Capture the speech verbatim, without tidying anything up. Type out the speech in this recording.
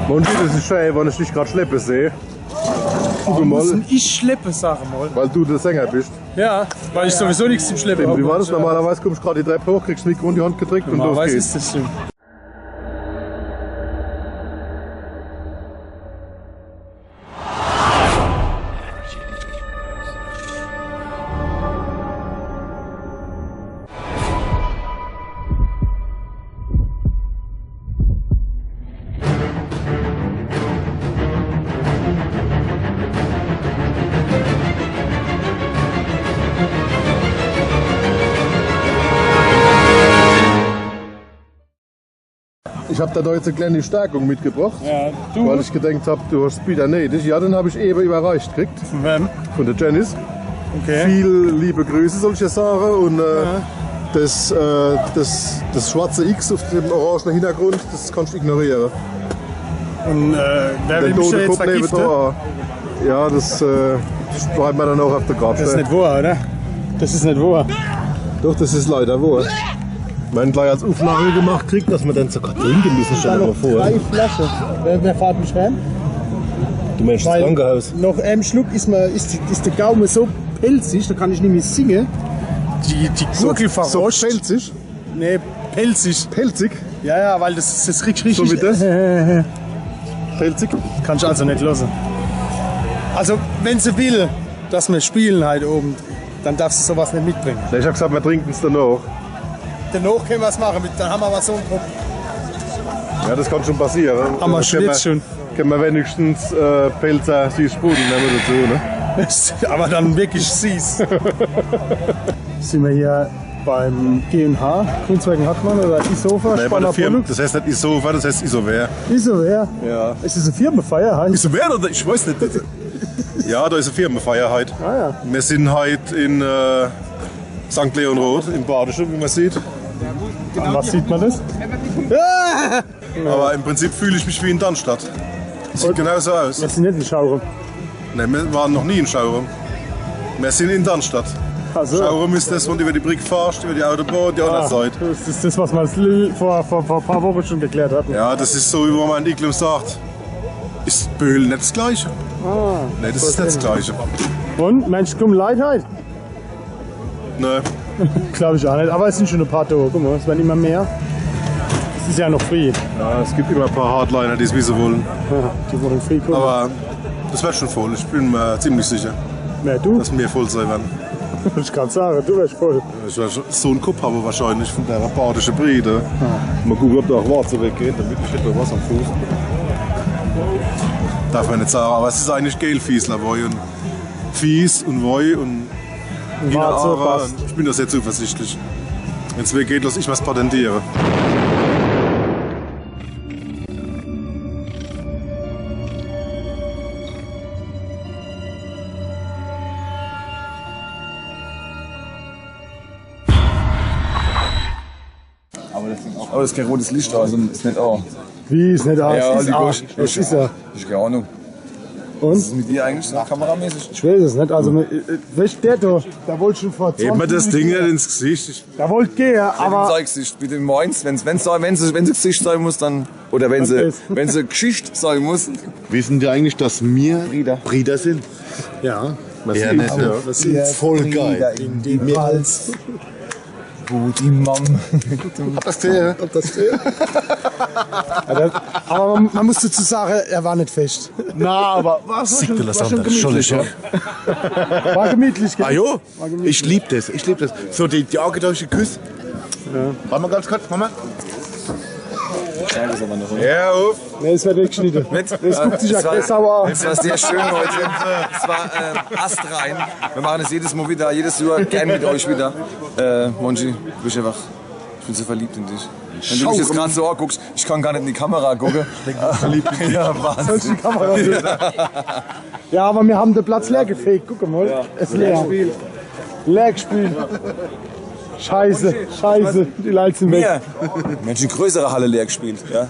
Monchi, das is schää, wann ich dich grad schleppe seh. Guck mol. Muss ich schleppe, sag mol. Weil du de Sänger bist. Ja, weil ich sowieso nix zum Schleppe hab. Wie war das? Normalerweise kommst du grad die Trepp hoch, kriegst das Mikro in die Hand gedrückt und los geht's. Normalerweise is das so. Ich hab der do jetzt e kleeni Stärkung mitgebracht, ja, du? Weil ich gedenkt hab, du hast Bier nötig. Ja, den hab ich ewe überreicht gekriegt. Von wem? Von der Janice. Okay. Viel liebe Grüße, soll ich dir sagen. Und äh, ja, das, äh, das, das schwarze X auf dem orangenen Hintergrund, das kannst du ignorieren. Und äh, wer will mich da jetzt vergiften? Ja, das äh, schreiben wir dann auch auf der Grabstelle. Das is net wohr, oder? Das is net wohr. Doch, das is leider wohr. Wenn gleich als Auflage gemacht kriegt, dass wir dann sogar trinken müssen, stell dir mal vor. Drei Flaschen. Wer, wer fahrt mich heim? Du meinst das Krankenhaus? Weil noch em Schluck is, mir, is, die, is der Gaume so pelzig, da kann ich nimmi singe. Die, die Gurgel verroscht. So pelzig? Nee, pelzig. Pelzig? Ja, ja, weil das, das kriegst richtig. So wie das? Pelzig? Kannst also net losse. Also, wenn se will, dass mir spielen heit Owend, dann darf se sowas net mitbringe. Ja, ich hab gesagt, mir trinken's danach. Danach kenne mer's mache, mit, dann hammer awwer so en Kopf. Ja, das kann schon passieren. Hammer schon jetzt schon. Kenne mer wenigstens äh, Pälzer süße Sprudel nemme dazu, ne? Awwer dann wirklich süß. Sin mir hier beim G und H, Grünzweig und Hartmann oder Isova? Nee, bei der Firma, das heißt net Isova, das heißt Isover. Isover? Ja. Is das e Firmefeier? Heißt Isover oder? Ich weiß net. Ja, da is e Firmefeier heit. Ah ja. Mir sin heit in äh, Sankt Leon Roth, im Badische, wie man sieht. An was sieht man das? Awwer im Prinzip fühl ich mich wie in Darmstadt. Sieht genauso aus. Mir sin net in Schaurum. Ne, mir waren noch nie in Schaurum. Mir sin in Darmstadt. Ach so. Schaurum is das, wenn du über die Brick fahrst, über die Autobahn, die andere Seite. Das is das, was mir vor, vor, vor e paar Wochen schon geklärt hatten. Ja, das is so, wie man in Iglum sagt, is Böhl net das Gleiche? Ah, ne, das is net das Gleiche. Und, Mensch, komm, Leute, halt. Ne. Glaub ich auch net. Awwer es sin schon e paar da. Guck mal, es werden immer mehr. Es is ja noch früh. Ja, es gibt immer e paar Hardliner, die's wisse wollen. Ja, die wollen früh kommen. Awwer das wird schon voll. Ich bin mir ziemlich sicher, dass mir voll sein werden. Ja, du? Ich kann sagen, du wirst voll. Ich werd schon so en Kopf hawwe wahrscheinlich von der badische Brede. Ja. Mal gucken, ob da auch Warze weggeht, damit ich hätte was am Fuß. Darf man net sagen, awwer es is eigentlich geil, Fiesler, Woi und Fies und Woi und Warze passt. Ich bin da sehr zuversichtlich. Wenn's weh geht, lass ich was patentiere. Awwer das is kee rotes Licht, also is net A. Wie, is net A? Ja, es is die A. Gosch. Es is A. Ich hab kee Ahnung. Und? Was is mit dir eigentlich so kameramäßig? Ich weiß es net. Also, äh, äh, weescht, der da, der wollt schon vor zwanzig Minuten. Heb mir das Ding net ins Gesicht. Der wollt gehe, awwer. Zeig's nicht, bitte meins. Wenn's, wenn's, wenn's, wenn's Gesicht sein muss, dann. Oder wenn se, wenn se Geschicht sein muss. Wissen die eigentlich, dass mir Brieder sin? Ja. Ja, net, ja. Das is voll geil. Brieder in die Palz. Wo die Mam. Hab das gesehen, ja? Hab das gesehen. Awwer, awwer man, man muss dazu sagen, er war net fescht. Na, awwer war schon, war schon gemütlich. War gemütlich, gell? Ah jo, ich lieb das, ich lieb das. So die, die angetäuschte Küss. Ja. Wart mal ganz kurz, Mama. Ja, uff. Nee, es wird weggeschnitten. Mit? Das guckt sich ja kee Sau an. Es war sehr schön heute. Es war ähm, astrein. Wir machen es jedes Mal wieder, jedes Jahr gern mit euch wieder. Äh, Monchi, du bist einfach, ich bin so verliebt in dich. Wenn du mich jetzt gerade so anguckst, ich kann gar nicht in die Kamera gucken. Ich bin verliebt in dich. Ja, Wahnsinn. Soll ich die Kamera sehen? Ja. Ja, aber wir haben den Platz leer gefegt. Guck mal, es ist leer. Leer gespielt. Scheiße, scheiße, die Leute sind weg. Mir. Mensch, in größere Halle leer gespielt. Ja.